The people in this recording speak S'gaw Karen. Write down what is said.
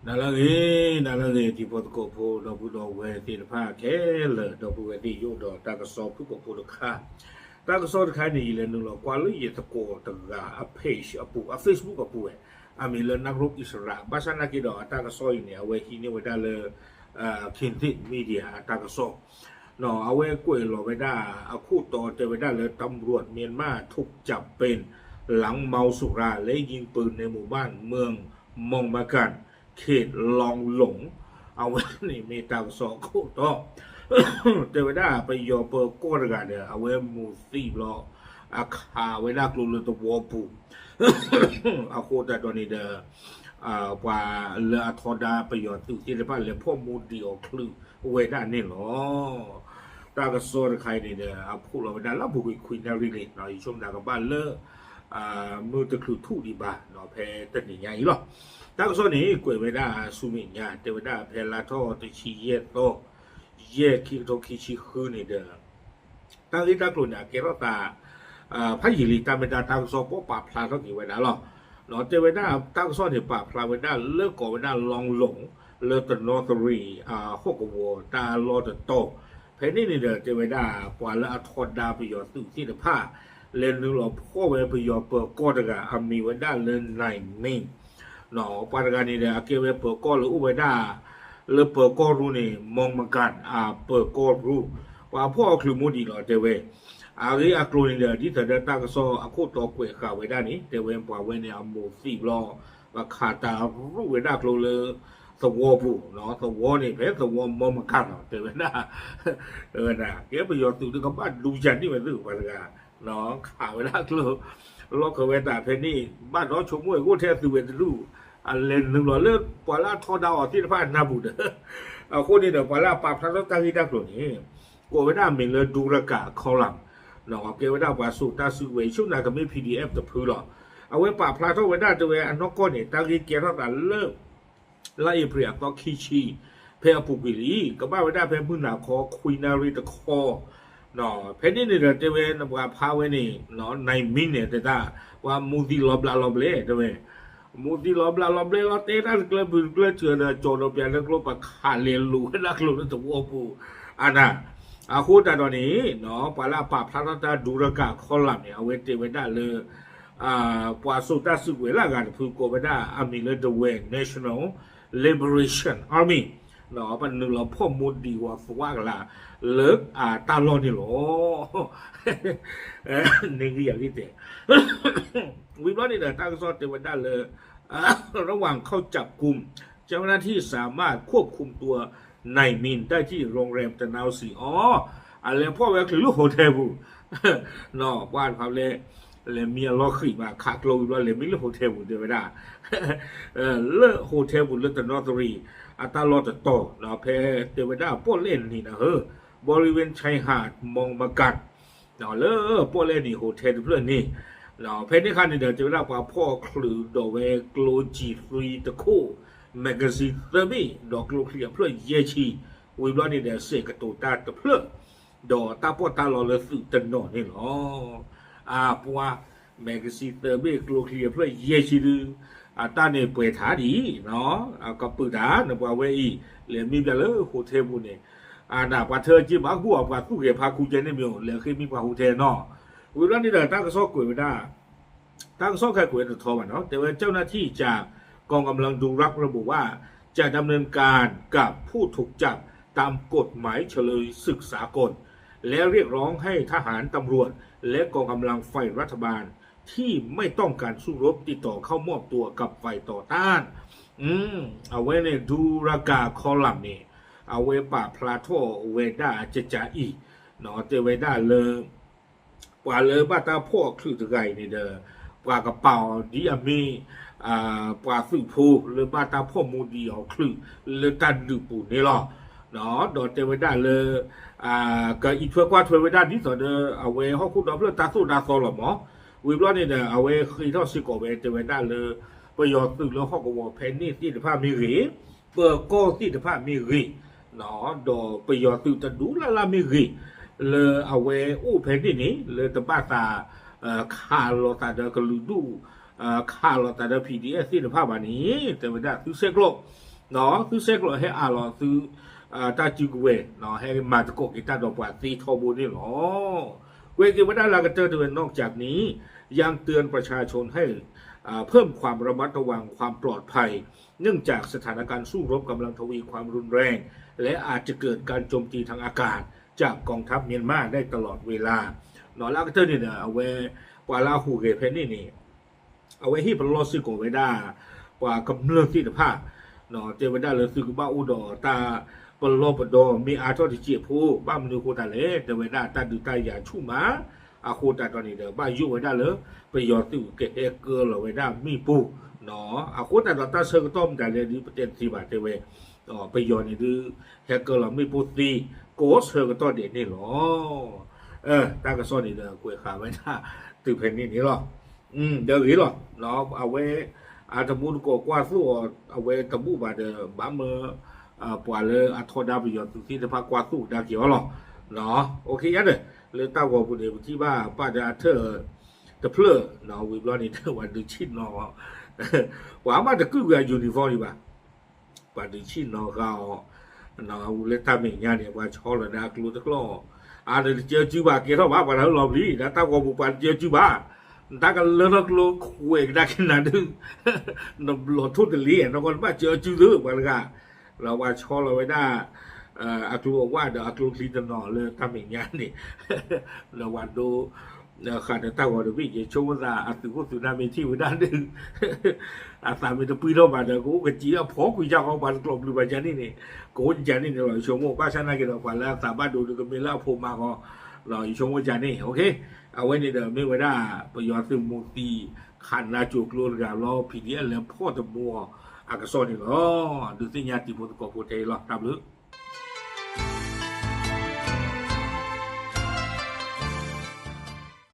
နၤလၢအဂ့ၤ, နၤလၢအဂ့ၤ တံၤဖိသကိးဖိ ဒီပုၢ်ဒီဝဲၢ်သ့ၣ်တဖၣ်ခဲလၢာ်, ဒီပုၢ်ဝဲၢ်သ့ၣ်ယိၣ်ဒီးတၢ်ကစီၣ်ဖုၣ်ကိာ်ဖိတခါ, တၢ်ကစီၣ်တခါန့ၣ် ယလဲၤနုာ်လီၤကွၢ်လၢယသကိးတဂၤအ page အပူၤ, အ Facebook အပူၤဝဲ, အမံၤလၢ Nagro Israel, ဘၣ်ဆၣ်နာ်က့ဒီးအတၢ်ကစီၣ်အံၤန့ၣ် အဝဲဟံးန့ၢ်ဝဲဒၣ်လၢ Kindit Media အတၢ်ကစီၣ် အဝဲကွဲးလီၤဝဲဒၣ်အခိၣ်တီတဲဝဲဒၣ်လၢ ตำรวจเมียนมาถูกจับเป็นหลังเมาสุราและยิงปืนในหมู่บ้านเมืองมองมะกัน เขตลองหลง, အဝဲန့ၣ်မ့ၢ်တၢ်ကစီၣ်အခိၣ်တီ တဲဝဲဒၣ်ပယီၤပၢၤကီၢ်တဂၤဒီး အဝဲမိၢ်သံၣ်ဘျီ အခးဝဲဒၣ်ကျိလၢသဝီပူၤ အဃိသတးဒီးန့ၣ်ဒီး ပှၤလၢအထီဒါပယီၤသုးသ့ၣ်တဖၣ်လဲၤဖီၣ်မူဒံးအီၤချုးဝဲဒၣ်န့ၣ်လီၤ. တၢ်ကစီၣ်တခါအံၤန့ၣ်ဒီး အဖီၣ်လီၤဝဲဒၣ်လၢအပူၤကွံာ်ခွံနၣ်ရံၣ်လံ, ယဆိကမိၣ်ကဘၣ်လၢ မုၢ်တချုးထူၣ်ဒံးဘၣ် ဖဲတနံၤညါအံၤလီၤ. တၢ်ကစီၣ်န့ၣ် ကွဲးဝဲဒၣ်ဆူမဲာ်ညါ တဲဝဲဒၣ်ဖဲလါထီၣ်တဆံယဲၢ်သီ ယဲၢ်ခံကထိခံဆံဃုန့ၣ်ဒီး တၢ်ဂ့ၢ်တၢ်ကျိၤန့ၣ် အကဲထီၣ်သး ဖးယံာ်လံ တၢ်မ့ၢ်တၢ်တၢ်ကစီၣ်ပိာ်ပာ်ဖျါထီၣ်က့ၤဝဲဒၣ်လီၤ. တဲဝဲဒၣ်တၢ်ကစီၣ်န့ၣ် ပာ်ဖျါဝဲဒၣ်လၢကိးဝဲဒၣ် လီလီၤ လၢတနီသရံၣ် ဟီၣ်ကဝီၤတၢ်လီၢ်တတီၤ, ဖဲန့ၣ်န့ၣ်ဒီး တဲဝဲဒၣ် ပှၤလၢအထီဒါပယီၤသုးသ့ၣ်တဖၣ် လဲၤနုာ်လီၤဖီၣ်ဝဲပယီၤပၢၤကီၢ်တဂၤ အမံၤဝဲဒၣ်လၢ နၢ်မ့ၣ် ပှၤတဂၤန့ၣ်ဒီး အကဲဝဲပၢၤကီၢ်လၢအိၣ်ဝဲဒၣ် လၢပၢၤကီၢ်ရူၢ်န့ၣ် မီမကၣ် အပၢၤကီၢ်ရူၢ်, ပှၤဖီၣ်အီၤချုးမူဒံးလီၤ တဲဝဲ. အဂ့ၢ်အကျိၤန့ၣ်ဒီး ဒ်သိးဒီးတၢ်ကစီၣ်အခိၣ်တီကွဲးဃာ်ဝဲဒၣ်န့ၣ် တဲဝဲပှၤဝဲန့ၣ်အမိၢ်သံၣ်ဘျီ ပခးတၢ်ရူၣ်ဝဲဒၣ်ကျိလၢ သဝီပူၤ, သဝီန့ၣ် ဖဲသဝီမီမကၣ်လီၤ တဲဝဲဒၣ် တဲဝဲဒၣ် ကဲပယီၤသုးတကဘၣ်ဒူယၤန့ၢ်ဝဲသုးပှၤတဂၤ ခးဝဲဒၣ်ကျိ လီၢ်ခၢးဝဲတၢ်ဖဲန့ၣ် ဘၣ်ဒီးဆိကမိၣ်ဝဲအိၣ်ထဲအသုးဝဲတဒူၣ်, အလဲၤနုာ်လီၤလၢပှၤလၢအထီဒါအီၤသ့ၣ်တဖၣ်အနၢ်ပူၤဒီး အဃိန့ၣ်ဒီး ပှၤလၢအပာ်ဖျါထီၣ်တၢ်ဂ့ၢ်တၢ်ကျိၤန့ၣ် ကိးဝဲဒၣ်အမံၤလၢ ဒူရကၣ်ခီလၣ်, ကဲဝဲဒၣ်ပှၤစိာ်တၢ်စုကဝဲၤ ယဆိကမိၣ်ကမ့ၢ် P D F တဖုလီၤ. အဝဲပာ်ဖျါထီၣ်ဝဲဒၣ်တဲဝဲအနီၢ်ကီၢ်န့ၣ် တၢ်ဂ့ၢ်ကဲထီၣ်သးလၢ လါအ့ဖြ့ၣ်အသီခံဆံ ဖဲအပူၤကွံာ်လံ, ကဘၣ်ဝဲဒၣ်ဖဲမုၢ်နၤခီခွံနၣ်ရံၣ်တခီ, ဖဲန့ၣ်န့ၣ်ဒီးတဲဝဲ နပှၤဖါဝဲန့ၣ် နၢ်မ့ၣ်န့ၣ် တဲတၢ် ပှၤမိၢ်သံၣ်လီၤဘျးလီၤဘျဲ တဲဝဲ, မိၢ်သံၣ်လီၤဘျးလီၤဘျဲလီၤ တဲတၢ်တကျၢၤပူၤတကျၢၤစၢၤဒီး ကၠီၤဒီးပျးလၢကျိ ပခးလဲၤလိာ်ဝဲဒၣ်ကျိလၢသဝီပူၤ, အနၢ်, အဃိသတးဒီးန့ၣ် ပှၤလၢအပာ်ဖျါထီၣ်တၢ် ဒူရကၣ်ခီလၣ်န့ၣ် အဝဲတဲဝဲဒၣ်လၢ ပှၤစိာ်တၢ်စုကဝဲၤလၢအဂၤတဖုကိးဝဲဒၣ်အမံၤလၢ Dawei National Liberation Army ပနုာ်လီၤဖီၣ်မူဒံးဝဲသဝီကလၤ လၢအတၢ်လီၢ်န့ၣ်လီၤ. န့ၣ်ဂံၢ်ယၤဂံၢ်တဲာ် ဝံၤဘျီန့ၣ်ဒီး တၢ်ကစီၣ်တဲဝဲဒၣ်လၢ ระหว่างเข้าจับกุม เจ้าหน้าที่สามารถควบคุมตัวนายมินได้ที่โรงแรมตะนาวศรี အီ အလဲၤဖီၣ်ဝဲချုးလၢ hotel ပူၤ ပှၤတဖၣ်လဲၣ် လဲၤမံအလီၢ်ဃံးဘၣ် ခးကျိဝံၤဘျီ လဲၤမံလၢ hotel ပူၤ တဲဝဲဒၣ် လၢ hotel ပူၤလၢတနီသရံၣ် အတၢ်လီၢ်တတီၤ ဖဲတဲဝဲဒၣ်ပီၣ်လဲၣ်နံၤနၢၤဧၢ บริเวณชายหาดมองมะกัด လၢပီၣ်လဲၣ်နံၤ hotel တဖျၢၣ်န့ၣ် ဖဲန့ၣ်အခါန့ၣ်ဒီး တဲဝဲဒၣ်ပှၤဖီၣ်ချုးဒီးဝဲကျိ G three တခိၣ် magazine သၢဘ့ၣ် ဒီးကျိချံအဖျၢၣ်ယဲၢ်ဆံ ဝံၤဘျီန့ၣ်ဒီး စဲးကတိၤတၢ်တဖျၢၣ် ဒီးတၢ်ပီးတၢ်လီလၢသုးတနီၤန့ၣ်လီၤ. အပှၤ magazine သၢဘ့ၣ် ကျိချံအဖျၢၣ်ယဲၢ်ဆံဒု အတၢ်န့ၣ်ပှဲၤထါဒ်အံၤ ကပုာ်တၢ် နပှၤဝဲအံၤ လဲၤမံဘၣ်လၢ hotel ပူၤန့ၣ် အနၢ်ပှၤထၢက့ဘၣ်ကူၣ်အပှၤသူၣ်ဂဲၤဖးခူကဲန့ၣ်မ့ၢ် လဲၤဃ့မံပှၤ hotel နီၤ ဝံၤဘျီန့ၣ်ဒီး တၢ်ကစီၣ်ကွဲးဝဲဒၣ် တၢ်ကစီၣ်ခဲကွဲးတထီဘၣ်နီၤ တဲဝဲ เจ้าหน้าที่จากกองกำลังดูรักระบุว่า จะดำเนินการกับผู้ถูกจับตามกฎหมายเฉลยศึกสากล และเรียกร้องให้ทหารตำรวจและกองกำลังฝ่ายรัฐบาล ที่ไม่ต้องการสู้รบติดต่อเข้ามอบตัวกับฝ่ายต่อต้าน အဝဲန့ၣ် ဒူရကၣ်ခီလၣ်န့ၣ် အဝဲပာ်ဖျါထီၣ်ဝဲဒၣ်အကကးအံၤ တဲဝဲဒၣ်လၢ ပှၤလၢဘၣ်တၢ်ဖီၣ်ချုးတဂၤအံၤန့ၣ်ဒီး ပှၤကပာ်အီၤဒ်အမ့ၢ် ပှၤသုးဖိလၢဘၣ်တၢ်ဖီၣ်မူဒံးအီၤချုးလၢတၢ်ဒုးပူၤန့ၣ်လီၤ. ဒီးတဲဝဲဒၣ်လၢ ကအံးထွဲကွၢ်ထွဲဝဲဒၣ်ဒ်သိးဒီး အဝဲဟီၣ်ခိၣ်ဒီဖျၢၣ်တၢ်သိၣ်တၢ်သီလီၤမး. ဝံၤဘျီန့ၣ်ဒီး အဝဲဃ့ထီၣ်စ့ၢ်ကီးဝဲတဲဝဲဒၣ်လၢ ပယီၤသုးလၢဟီၣ်ကဝီၤဖဲန့ၣ်သ့ၣ်တဖၣ်မ့ၢ်ဂ့ၤ, ပၢၤကီၢ်သ့ၣ်တဖၣ်မ့ၢ်ဂ့ၤ ဒီးပယီၤသုးတဒူၣ်လၢ်လၢ်မ့ၢ်ဂ့ၤ လၢအဝဲအိၣ်ဖဲန့ၣ်န့ၣ် လၢတဘၣ်သး ခးလိာ်သးဒီးကလုာ်ဒူၣ် ခးလိာ်သးဒီး P D F သ့ၣ်တဖၣ်ဘၣ်န့ၣ် တဲဝဲဒၣ်သုဆဲးကျိး သုဆဲးကျိးဟဲအးလီၤသု တၢ်စုကဝဲၤ ဟဲမၤသကိးက့ၤတၢ်ဒီးပှၤသ့ထီဘိန့ၣ်လီၤ. ကွဲးက့ၤဝဲဒၣ်လၢအကတၢၢ်တဲဝဲ นอกจากนี้ ยังเตือนประชาชนให้เพิ่มความระมัดระวังความปลอดภัย เนื่องจากสถานการณ์สู้รบกำลังทวีความรุนแรง และอาจจะเกิดการโจมตีทางอากาศ จากกองทัพเมียนมาได้ตลอดเวลา လၢအကတၢၢ်န့ၣ်ဒီး အဝဲ ပှၤလၢအဟူးဂဲၤဖဲန့ၣ်န့ၣ် အဝဲဟ့ၣ်ပလီၢ်စ့ၢ်ကီးဝဲဒၣ် ပှၤကမျၢၢ်သ့ၣ်တဖၣ် တဲဝဲဒၣ်လၢသုကဘၣ်အိၣ်ဒီးတၢ်ပလီၢ်ပဒီမ့ၢ်အါထီၣ်တစဲးဖိ ဘၣ်မနုၤအဃိသတးလဲၣ် တဲဝဲဒၣ်တၢ်ဒုးတၢ်ယၤဆူၣ်မး အဃိသတးဒီးန့ၣ်ဒီး ဘၣ်ယိၣ်ဝဲဒၣ်လၢ ပယီၤသုးကဟဲကၢလီၤဝဲဒၣ်မ့ၣ်ပိၢ် အဃိသတးဒီးတၢ်ဆၢကတီၢ်မတၤလဲၣ်ဒုး ပတဲတသ့ဘၣ်တဲဝဲ ပယီၤန့ၣ်ဒုး ဟဲကၢလီၤမ့ၣ်ပိၢ်သ့ ကိးဆၢကတီၢ်ဒဲးန့ၣ်လီၤ. တၢ်ကစီၣ်န့ၣ်ဒီး ကွဲးဃာ်ဝဲဒၣ်တုၤဖဲန့ၣ်န့ၣ်လီၤ. ဒီးဂ့ၤလီၤ အဝဲ အတမူတကိးကွၢ်သိၣ်အီၤ အဝဲတဘူၣ်ဘၣ်ဒီး ဘၣ်မၢ ပှၤလၢအထီဒါပယီၤသုးသ့ၣ်တဖၣ်ကွၢ်သိၣ်ကဒါက့ၤအီၤလီၤ. အိၣ်ခ့ယါဒီး လၢတၢ်ဂီၤပူၤန့ၣ် ပထံၣ်ဘၣ်ပာ်ဒီးအထၢၣ်တဖျၢၣ် ဝံၤဘျီန့ၣ်ဒီး ပှၤဒုးဆ့ၣ်နီၤ ပှၤမးတကုၢ်ကွံာ်အ uniform ဒံးဘၣ် ပှၤဒုးဆ့ၣ်နီၤဃာ်အီၤ လၢတၢ်မဲာ်ညါန့ၣ် ပှၤဆီလီၤဒီးအကျိတကျီၢ် အါဒီးတကၢကၠူဘၣ် ကဲထီၣ်ဘၣ် ပှၤတၢ်လီၤပျံၤ ဒီးတၢ်ဂီၤပူၤပှၤတကၢကၠူဘၣ် နတၢ်ကလၢထီၣ်ကျိခွဲးကဒါက့ၤနၤဒုး နဘျီၣ်ထိၣ်တလ့ နကီၢ်နဘၣ်ကၢကၠူသ့ပှၤတဂၤ လၢပှၤဆီလီၤဝဲဒၣ် အကျိအဝၣ်ဒီးအကျိချံတနီၤလၢတၢ်မဲာ်ညါန့ၣ် လၢပှၤဒိ ဃာ်ဒီးတၢ်ဂီၤတဘ့ၣ် ယဆိကမိၣ်သး အသုးခိၣ်သုးနၢ်မ့ၢ်ထံၣ်ဝဲဒၣ်ဒုး အသးမ့ၢ်တပှံထီၣ်ဘၣ်ဒီး ကအိၣ်ကစံးအဖီကွံာ်ယၢ်ဃီ ပှၤတကျိးဘျုးဘၣ်ယၤန့ၣ်န့ၣ် ကအိၣ်ယၤန့ၣ်န့ၣ်လီၤ ယဆိကမိၣ် ဘၣ်ဆၣ်နာ်က့ဒီး ပှၤလၢအသးဘၣ်ဒိဒီးကမ့ၢ်လၢအဖိမါဃီ ယဆိကမိၣ်ယၤန့ၣ် အဝဲန့ၣ်ဒီးမ့ၢ်ဝဲဒၣ် ပယီၤသုးမူးသံ ခးနါစိၤကျိတဂၤလီၤ PDF လဲၤဖီၣ်တမူအီၤ အကစီၣ်န့ၣ်လီၤ. ဒုးသ့ၣ်ညါတံၤဖိသကိးဖိထဲအံၤလီၤ တၢ်ဘျုး